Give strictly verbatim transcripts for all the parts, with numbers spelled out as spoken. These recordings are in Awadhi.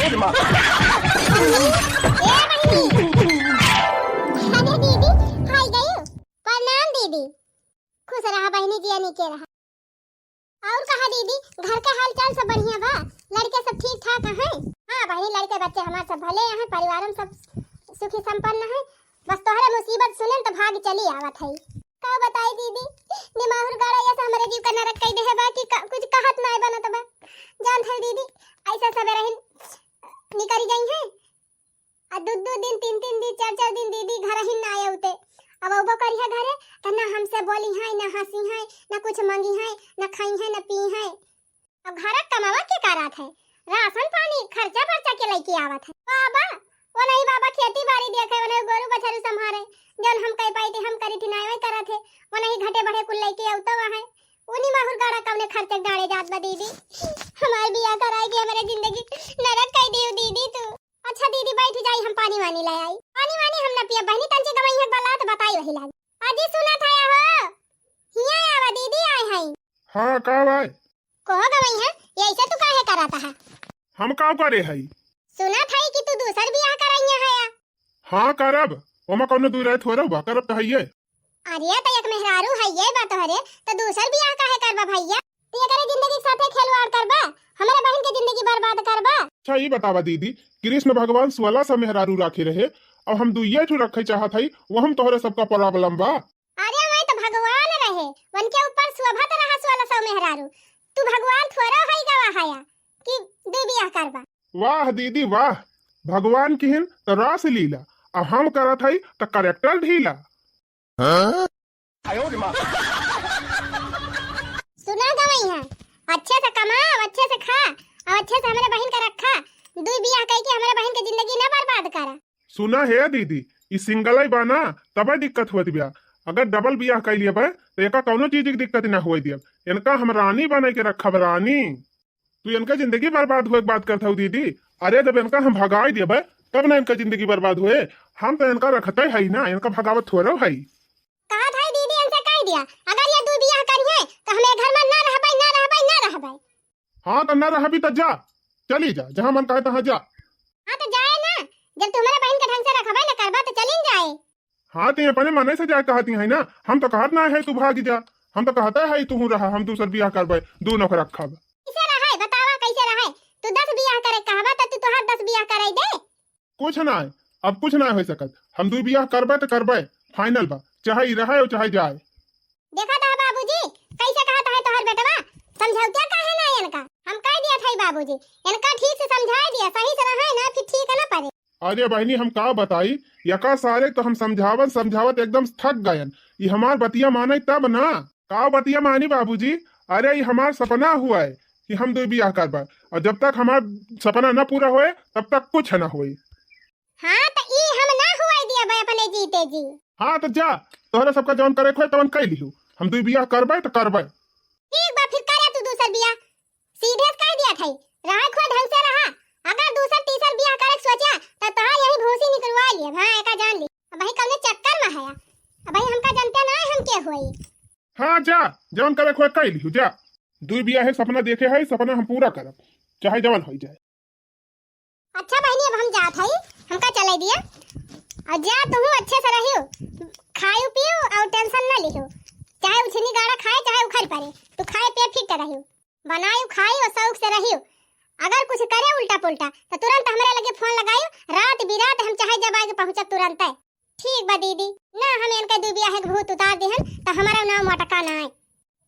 ए बहिनी, अरे दीदी, खाई गई? प्रणाम दीदी। खुश रहा बहिनी, जिया नीके रहा। और कहा दीदी, घर के हाल चाल सब बढ़िया बा? लड़के सब ठीक ठाक हैं? हाँ बहिनी, लड़के बच्चे हमार सब भले हैं, परिवार में सब सुखी संपन्न है। बस तोहरे मुसीबत सुनेन तो भाग चली आवत है। का बताई दीदी, निमाहुर गाड़ा ऐसा हमरे जीव का नरक कई देहे बा कि का, कुछ कहत नाय बनत बा। जानत है दीदी, ऐसा सबेरहिन निकरी गई है, आ दू दू दिन, तीन तीन दिन, चार चार दिन दीदी घर ही ना आए उते। अब अउबो करी है घरे, तो ना हमसे बोली है, ना हंसी है, ना कुछ मांगी है, ना खाई है, ना पी है। अब घर कमावा के का रात है, राशन पानी, खर्चा बर्चा के लेके आवत है। बाबा, वो नहीं बाबा खेती बाड़ी देखे, वो नहीं गोरू बछरू संभारे, जौन हम कह पाई थे हम करी थी, नाय वही करत है, वो नहीं घटे बढ़े कुल लेके आवत है। उन्हीं माहुर गाड़ा कवने खर्चे गाड़े जात बा दीदी, हमार बियाह कराई के हमारे जिंदगी नरक कई दियो दीदी तू। अच्छा दीदी, बैठ जाई, हम पानी वानी ले आई। पानी वानी हम न पियब बहिनी, तंचे गवई है बला तो बताई वही लागी। अजी सुनत है हो, हिया आवा दीदी, आए हैं। हाँ, का भाई? कहो गवई है, ये ऐसे तू काहे करत है? हम का करे हई? सुनत है कि तू दूसर बियाह कराइया है या? हाँ करब, ओमा कौनो दूर रहे थोड़ा बा, करब तो हइये। अरे, त एक मेहरारू हइये बा तोहरे, त दूसर बियाह काहे करबा भइया? तू एकरे जिंदगी के साथे खेलवाड़ करबा, हमरे बहिन के जिंदगी बर्बाद करबा। अच्छा, ई बतावा दीदी, कृष्ण भगवान सोलह सौ मेहरारू राखे रहे, अब हम दुइये ठो रखे चाहत हई, वो हम तोहरे सबका problem बा। अरे, वही त भगवान रहे, उनके ऊपर शोभत रहा सोलह सौ मेहरारू। तू भगवान थोड़ो हई गवा हया कि दू बियाह करबा। वाह दीदी वाह, भगवान किहिन त रास लीला, अब हम करत हई त character ढीला। हाँ? सुना गवई है, अच्छे से कमा, अच्छे से खा, और अच्छे से हमरे बहिन का रखा। दुई बियाह कई के हमरे बहिन के जिंदगी ना बर्बाद करा। सुना हे दीदी, ई single ही बा ना, तबे दिक्कत होत बिया। अगर double बियाह कई लेबे, त एका कौनो चीज की दिक्कत ना होए दियब। इनका हम रानी बने के रखब, रानी। तू इनका जिंदगी बर्बाद होए के बात करत हऊ दीदी। अरे, जब इनका हम भगाई देबे, तब ना इनका जिंदगी बर्बाद होए। हम तो इनका रखते हई ना, इनका भगावत थोड़ो हई। कहत हई दीदी, इनसे कह दिया, अगर ये दू बियाह करिहे, तो हम ए घर में ना रहबे, ना रहबे, ना रहबे। हाँ, तो ना रहबी तो जा, चली जा, जहाँ मन कहे तहाँ जा। हाँ, तो जाए ना, जब तू हमारे बहन के ढंग से रखबे ना करबा, तो चली न जाए। हाँ, ते अपने मने से जाए कहती है ना, हम तो कहत ना है तू भाग जा, हम तो कहते है तू रहा, हम दूसर बियाह करबे, दू नौकर रखब। कैसे रहे बतावा, कैसे रहे? तू दस बियाह करे कहबा तो तू तोहार दस बियाह कराई दे। कुछ ना है, अब कुछ ना हो सकत, हम दू बियाह करबे तो करबे, final बा, चाहे ई रहे और चाहे जाए। देखा था बाबूजी, कैसे कहा था तोहर बेटवा, समझौतिया काहे ना इनका? हम कह दिया था बाबूजी, इनका ठीक से समझा दिया, सही से रहे ना, फिर ठीक है ना परे। अरे बहिनी, हम का बताई, यका सारे तो हम समझावत समझावत एकदम थक गयन। ई हमार बतिया माने तब ना। का बतिया मानी बाबूजी? अरे, ई हमार सपना हुआ है कि हम दो बियाह करबा, और जब तक हमार सपना ना पूरा होए, तब तक कुछ ना होए। हाँ, तो ई हम ना हुआ दिया बे अपने जीते जी। हाँ, तो जा, तोहरे सबका जौन करे खोए तवन कह लिहू, हम दो बियाह करबे तो करबे। ठीक बा, फिर करे तू दूसर बियाह। सीधे से कह दिया था, रहा खोए ढंग से रहा। अगर दूसर तीसर बियाह करे के सोचा, तो तोहार यही भूसी निकलवा लिए। हाँ, एका जान ली। अब भाई कौने चक्कर में है? अब भाई हमका जनते ना है, हम के होई? हाँ, जा, जौन करे खोए कह लिहू, जा। दुई बियाह है सपना देखे है, सपना हम पूरा करब, चाहे जवन हो जाए। अच्छा बहनी, अब हम जात हई, हमका चले दिया। और जा, तू अच्छे से रहियो, खायू पियो और tension ना लियो, चाहे उछनी गाड़ा खाए, चाहे उखड़ पड़े, तू खाए पिए fit रहियो। बनायु खायु और शौक से रहियो। अगर कुछ करे उल्टा पुल्टा तो तुरंत हमरे लगे फोन लगायु, रात बिरात हम चाहे जब आए के पहुँचब तुरंत। ठीक बा दीदी, ना हम इनके दुबिया है भूत उतार दिहन तो हमारा नाम मटका ना आए।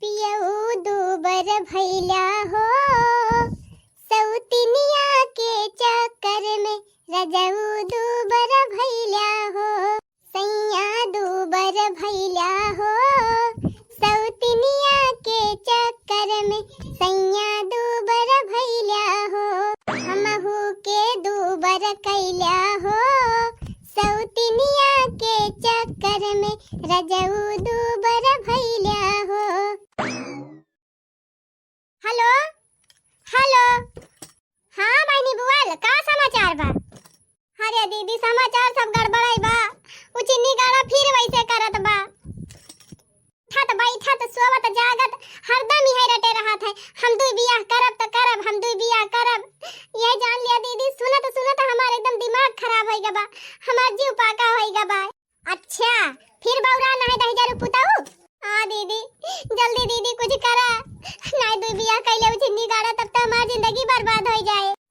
पियऊ दूबर भैला हो, सौतिनिया के चक्कर में रजऊ दूबर भैला हो। सैया दूबर भैला हो, सौतिनिया के चक्कर में सैया दूबर भैला हो। हमहू के दूबर कैला हो, सौतिनिया के चक्कर में रजऊ दूबर भैला हो। हेलो, हेलो। हाँ बहिनी बोल, का समाचार बा? अरे दीदी, समाचार सब गड़बड़ाई बा। उ चिन्नी गाड़ा फिर वैसे करत बा। उठत बैठत सोवत जागत हरदम इहे रटे रहत है, हम दुई बियाह करब त करब, हम दुई बियाह करब। ये जान लिया दीदी, सुन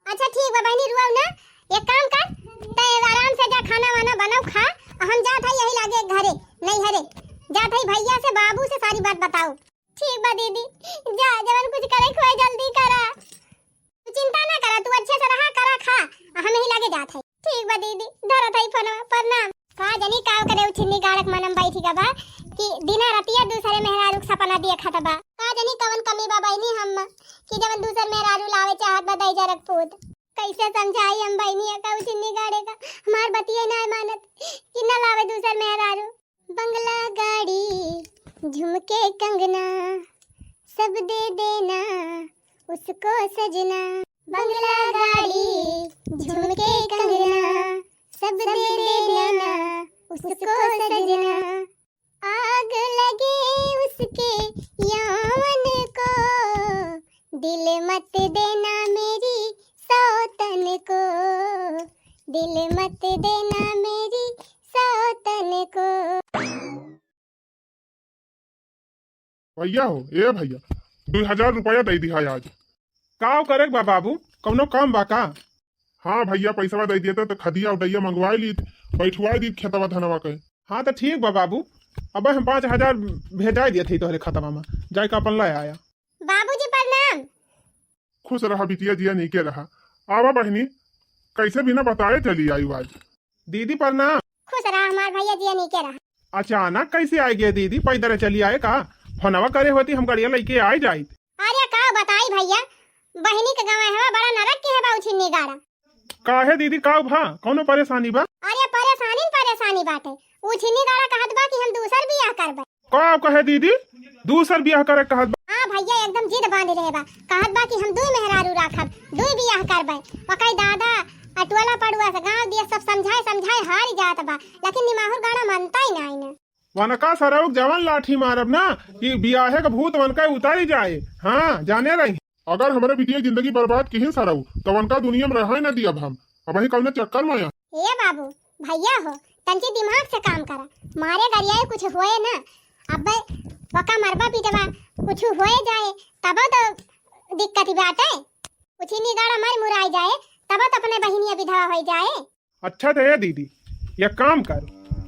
अच्छा ठीक बा बहिनी, रुआउ ना, एक काम कर, तै आराम से जा, खाना वाना बनाउ, खा, हम जात है यही लागे घरे, नैहरे, जात है भैया से, बाबू से सारी बात बताउ। ठीक बा दीदी, जा, जवन कुछ करे के होए जल्दी करा। तू चिंता ना करा, तू अच्छे से रहा, करा, खा, आ हम यही लागे जात है। ठीक बा दीदी, धरत है फोनवा, प्रणाम। का जनी का करे उ छिन्नी गाड़क मनम बैठी का बा कि दिना रतिया दूसरे मेहरारू के सपना देखत बा। का जनी कवन कमी बा बहिनी हम कि जवन दूसर मेहरारू लावे चाहत बा दई जरक पूत। कैसे समझाई हम बहिनी का उ छिन्नी गाड़े का, हमार बतिये ना मानत कि न लावे दूसर मेहरारू। बंगला गाड़ी झुमके कंगना सब दे देना उसको सजना। बंगला गाड़ी झुमके कंगना सब दे देना उसको सजना। आग लगे उसके यौवन को दिल मत देना मेरी सौतन को, दिल मत देना मेरी सौतन को। भैया हो, ए भैया, दुई हजार रुपया दे दिहा आज। का करे के बा बाबू, कौनो काम बा का? हाँ भैया, पैसवा दे दिया तो खदिया उडैया मंगवाई लीत, बैठवाई दीत खेतवा धनवा के। हाँ तो ठीक बा बाबू, अब हम पाँच हजार भेजाई दिया थे तोहरे खतवा में, जाए के अपन ले आया। बाबूजी प्रणाम। खुश रहा बिटिया, जिया नीके रहा। आवा बहिनी, कैसे बिना बताए चली आई आज? दीदी प्रणाम। खुश रहा हमार भैया, जिया नीके रहा। अचानक कैसे आए गए दीदी, पैदल चली आए का? फोनवा करे होती हम गड़िया लेके आए जाइत। अरे का बताई भैया, बहिनी के गंवा हवा बड़ा नरक के है बा उ छिन्नी गाड़ा। काहे दीदी, का भा? कौनो परेशानी बा? अरे परेशानी न परेशानी बाटे। उ छिन्नी गाड़ा कहत बा कि हम दूसर बियाह करबे। का कहे दीदी? दूसर बियाह करे कहत बा? हाँ भैया, एकदम जिद बांध रहे बा। कहत बा कि हम दुई मेहरारू राखब, दुई बियाह करबे। ओकई दादा आ टोला पड़ुआ से गाँव दिया सब समझाए समझाए हारी जात बा, लेकिन निमाहुर गाड़ा मनता ही नाई ने। वनका सरऊ जवन लाठी मारब ना कि बियाहे के भूत वनका उतारी जाए। हाँ, जाने रही। अगर हमरे बिटिया जिंदगी बर्बाद किहिन सरऊ, तो वनका दुनिया में रहे न दियब हम। अबही कौने चक्कर में आ। ए बाबू, भैया हो, तंची दिमाग से काम करा। मारे गरियाए कुछ होए ना, अब वका मरबा पीटबा कुछ होए जाए, तब तो दिक्कत बाटे। कुछ निगाड़ा मर मुराई जाए, तब तो अपने बहिनिया विधवा होई जाए। अच्छा तो ए दीदी, एक काम कर,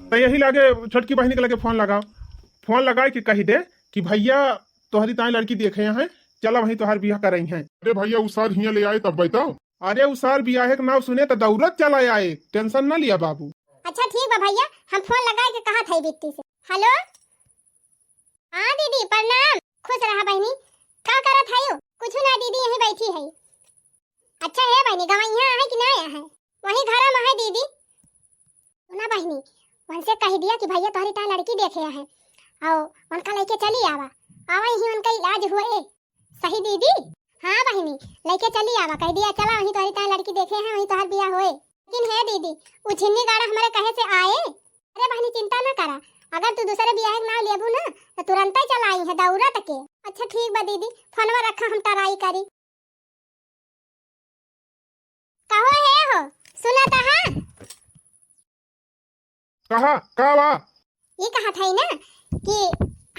तो यही लागे छोटकी बहिनी के लगे फोन लगाओ, फोन लगाए के कही दे कि भैया तोहरी ताई लड़की देखे हैं, चला वहीं तोहर बियाह करई हैं। अरे भैया, उ सार हियाँ ले आए तब बताओ। अरे उ सार बियाहे के नाव सुने तो दौड़त चला आए, टेंशन ना लिया बाबू। अच्छा ठीक बा भैया, हम फोन लगाए के कहत है बिट्टी से। हेलो, हाँ दीदी प्रणाम, खुश रहा बहिनी। का करत है? कुछ ना दीदी, यहीं बैठी है। अच्छा है बहिनी, गवैया है कि ना है? वही घर में है दीदी। सुना बहिनी, उनसे कह दिया कि भैया तोहरी ताई लड़की देखे हैं, आओ उनका लेके चली आवा, आवा यहीं उनका इलाज हुए। सही दीदी? हाँ बहिनी, लेके चली आवा, कह दिया चला वहीं तोहरी ताई लड़की देखे हैं, वहीं तोहर बियाह होए। लेकिन हे दीदी, उ छिन्नी गाड़ा हमारे कहे से आए? अरे बहिनी चिंता ना करा, अगर तू दूसरे बियाह के नाम लेबू ना तो तुरंत ही चला आई है दौड़त के। अच्छा ठीक बा दीदी, फोनवा रखा, हम ट्राई करी। कहो हे हो, सुना तो हाँ? कहा, का बा? ये कहत है ना कि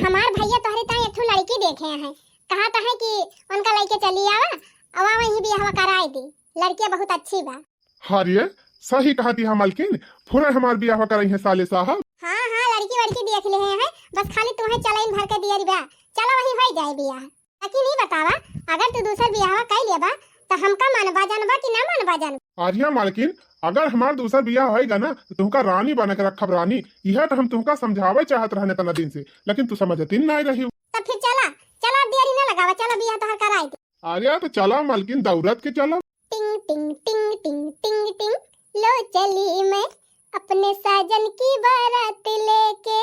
हमार भैया तोहरे ताई एक ठो लड़की देखे हैं, कहत है कि उनका लेके चली आवा, आवा वहीं बियाहवा कराए दी, लड़किया बहुत अच्छी बा। हाँ रे, सही कहती है मालकिन, फुरे हमार बियाहवा कराई है साले साहब। हाँ हाँ, लड़की वड़की देख ले हैं, बस खाली तुम्हें चलाइन भर के दिया बा, चला वहीं हो जाए बियाह। लेकिन ई बतावा, अगर तू दूसर बियाहवा कई लेबा, त हमका मानबा जानबा कि ना मानबा जानबा? अरे मालकिन, अगर हमार दूसर बियाह होएगा ना, तो तुमका रानी बना के रखब, रानी। यह तो हम तुमका समझावे चाहत रहने तना दिन से, लेकिन तू समझती नहीं रही। तब फिर चला, चला, अब देरी ना लगावा, चला बियाह तोहर कराई दे। अरे तो चला मालकिन, दौड़त के चला। टिंग टिंग टिंग टिंग टिंग टिंग, लो चली मैं अपने साजन की बारात लेके,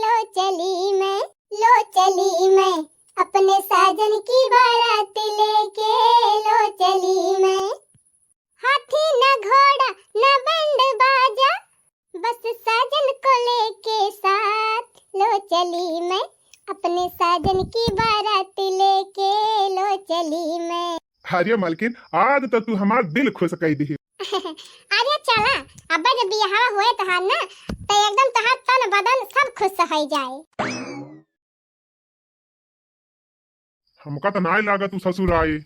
लो चली मैं, लो चली मैं अपने साजन की बारात लेके, लो चली मैं। हाथी न घोड़ा न बैंड बाजा, बस साजन को लेके साथ, लो चली मैं अपने साजन की बारात लेके, लो चली मैं। अरे मालकिन, आज तो तू हमार दिल खुश कर दी। अरे चला, अब्बा जब बियाहवा होए तहार ना, तो एकदम तहार तन बदन सब खुश हो जाए। हमका तो नाय लागत उ ससुर आए।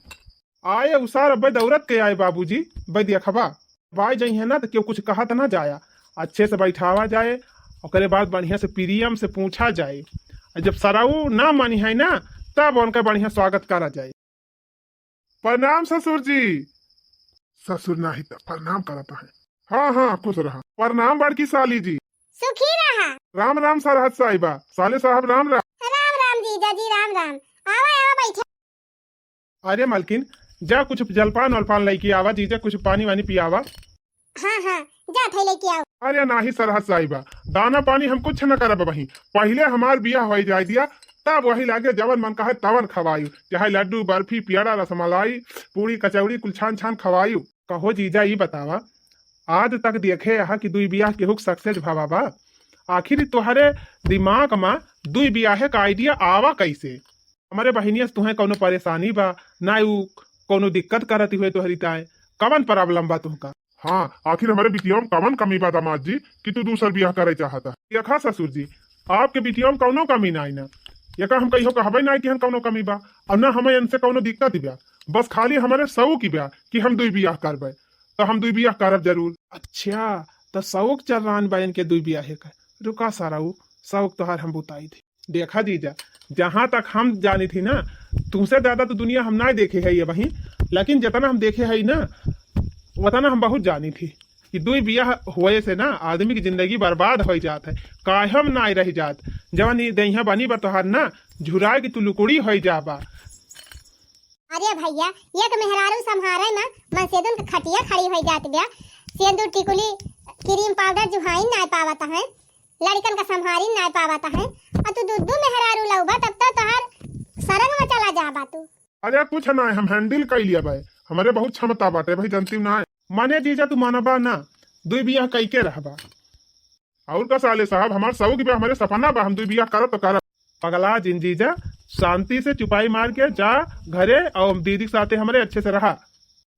आए उसार अब्बे दौरत के आए बाबूजी, अब्बे देखबा। बाई जइहें ना त केहू कुछ कहत ना जाया, अच्छे से बैठावा जाए, ओकरे बाद बढ़िया से प्रेम से पूछा जाए। और जब सरऊ ना मानिहैं ना, तब उनका बढ़िया स्वागत करा जाए। प्रणाम ससुर जी। ससुर नाही त प्रणाम करत है। हाँ हाँ, खुश रहा। प्रणाम बड़की साली जी। सुखी रहा। राम राम सरहद साहिबा। साले साहब राम राम। राम राम जीजा जी, राम राम। आवा आवा, बैठा। अरे मलकिन, जा कुछ जलपान वलपान लइके आवा, जीजा कुछ पानी वानी पियावा। हाँ हाँ, जात है लइके आओ। अरे नाही सरहद साहिबा, दाना पानी हम कुछ न करब बही। पहिले हमार बियाह होइ जाए दिया, तब वही लागे जवन मन कहे तवन खवायु, चाहे लड्डू, बर्फी, पेड़ा, रसमलाई, पूड़ी, कचौड़ी, कुल छान छान खवायु। कहो जीजा, ई बतावा, आज तक देखे यहाँ कि दुई बियाह केहू के success भवा बा? आखिर तोहरे दिमाग मा दुई बियाहे का idea आवा कैसे? हमरे बहिनिया से तुहें कौनो परेशानी बा, ना उ कौनो दिक्कत करत हुए तोहरी ताए, कवन problem बा तुहका? हाँ, आखिर हमरे बिटिया में कवन कमी बा दामाद जी कि तू दूसर बियाह करे चाहता? देखा ससुर जी, आपके बिटिया में कौनो कमी नाई ना, एका हम कहियो कहबे नाई कि हम कौनो कमी बा, और ना हमें इनसे कौनो दिक्कत बा, बस खाली हमरे शौक बा कि हम दुई बियाह करबे, तो हम दुई बियाह करब जरूर। अच्छा, तो शौक चल रहा बा इनके दुई बियाहे का। रुका सरऊ, शौक तोहार हम बताई थी। देखा जीजा, जहाँ तक हम जानी थी ना, तुमसे ज्यादा तो दुनिया हम ना देखे है ये वहीं, लेकिन जितना हम देखे है ना, उतना हम बहुत जानी थी कि दुई बियाह होए से ना आदमी की जिंदगी बर्बाद हो जात है, कायम ना रह जात। जवन ई देहिया बनी बा तोहार ना, झुराए कि तू लुकुड़ी हो जाबा। अरे भैया, एक मेहरारू संभारे में मनसेदुन के खटिया खड़ी हो जात बा। सेंदूर टिकुली, क्रीम पाउडर जुहाइन ना पावत है, लड़कन का संभारी ना पावत है, और तू दू दू मेहरारू लउबा, तब तो तोहार सरंग में चला जाबा तू। अरे कुछ ना, हम handle कर लिया भाई, हमारे बहुत क्षमता बाटे भाई, जानती ना। माने जीजा तू मानबा ना, दुई बियाह कई के रहबा। और का साले साहब, हमार शौक बा, हमारे सपना बा, हम दुई बियाह करब तो करब। पगला जिन जीजा, शांति से चुपाई मार के जा घरे और दीदी के साथे हमारे अच्छे से रहा।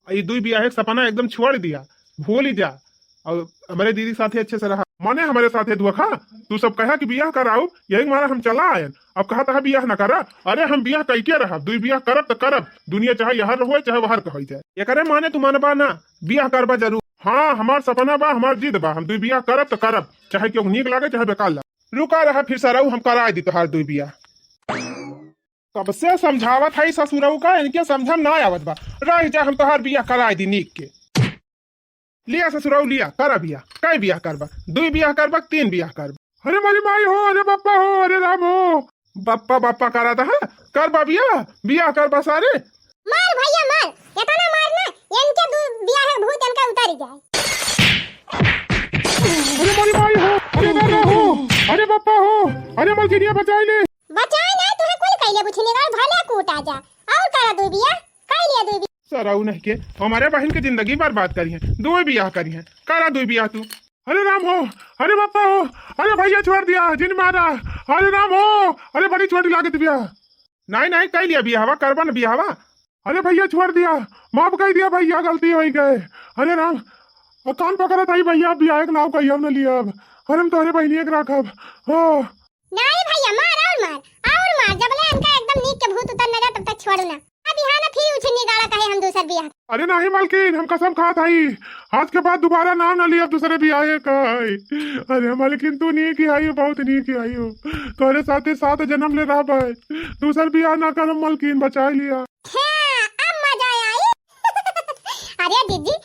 ई दुई बियाह एक सपना एकदम छोड़ दिया, भूल ही जा, और हमारे दीदी के साथे अच्छे से रहा। माने हमारे साथे धोखा, तू सब कहा कि बियाह कराओ, यही मारा हम चला आयन। अब कहा तहा बियाह न करा, अरे हम बियाह कई के रहब, दुई बियाह करब तो करब, दुनिया चाहे यहाँ रहो चाहे वहर कहो जाए। एकरे माने तू मानबा ना, बियाह करबा जरूर। हाँ, हमार सपना बा, हमार जिद बा, हम दुई बियाह करब तो करब, चाहे केहू नीक लागे चाहे बेकार लागे। रुका रहा फिर सरऊ, हम कराए दी तोहार दुई बियाह। कब से समझावत है ससुरऊ का, इनके समझम ना आवत बा। रह जा, हम तोहार बियाह कराए दी नीक के। लिया ससुरऊ लिया, करा बियाह, कई बियाह करबा, दुई बियाह करबा, तीन बियाह करबा। अरे मोरी माई हो, अरे बप्पा हो, अरे राम हो। बप्पा बप्पा करा था, करबा बियाह, बियाह करबा सारे। मार भैया मार, इतना मार ना, इनके दू बियाह भूत इनका उतारी जाए। अरे मोरी माई हो, अरे दादा हो, अरे बप्पा हो, अरे मलकिनिया बचाई ले। बचाए ना, तुहे कुल कैले बुझने का भले कूटा जा। और करा दुई बियाह, कई लिया दुई बियाह। सरऊ नहीं के, हमारे बहन के जिंदगी बर्बाद करी है, दुई बियाह करी है, करा दुई बियाह तू। अरे राम हो, अरे बप्पा हो, अरे भैया छोड़ दिया, जिन मारा, अरे राम हो, अरे बड़ी छोटी लागत बियाह। नहीं नहीं, कई लिया बियाहवा, करबा न बियाहवा। अरे भैया छोड़ दिया, माफ कर दिया भैया, गलती हो गए। अरे राम, और कान पकड़त है भैया, बियाह के नाव कहियो न लिया अब। अरे हम तोहरे बहनिया के रखब। हो। नहीं भैया, मार और मार, और मार, जब ले इनका एकदम नीक के भूत उतर न जा, तब तक छोड़ ना। अब यहाँ ना फिर उछिन्नी गाड़ा कहे हम दूसर बियाह। अरे नहीं मालकिन, हम कसम खात हई, आज के बाद दोबारा नाम ना लिया दूसरे बियाहे का। अरे मालकिन, तू नीक ही आई हो, बहुत नीक ही आई हो, तोहरे साथे सात जन्म ले रहबे, दूसर बियाह ना करम मालकिन, बचा लिया। हाँ, अब मजा आई। अरे दीदी,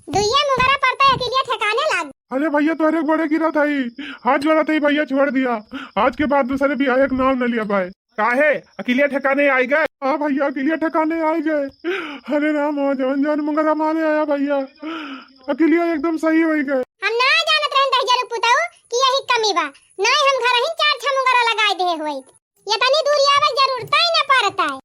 दुइया मुंगरा पड़ता है, अकेलिया ठिकाने लाग। अरे भैया, तोहरे बड़े गिरत हई, हाथ जोड़त हई भैया, छोड़ दिया, आज के बाद दूसरे बियाहे के नाम न लिया भाई। काहे? अकेलिया ठिकाने आई गए? हाँ भैया, अकेलिया ठिकाने आई गए। अरे राम हो, जवन जवन मुंगरा मारे आया भैया, अकेलिया एकदम सही हो गए। हम ना जानत रहन दहिजरू पुताऊ कि यही कमी बा, नहीं हम घर ही चार छह मुंगरा लगाए दे होइत। ये तनी दूरी आवे जरूरत ही न पड़ता है।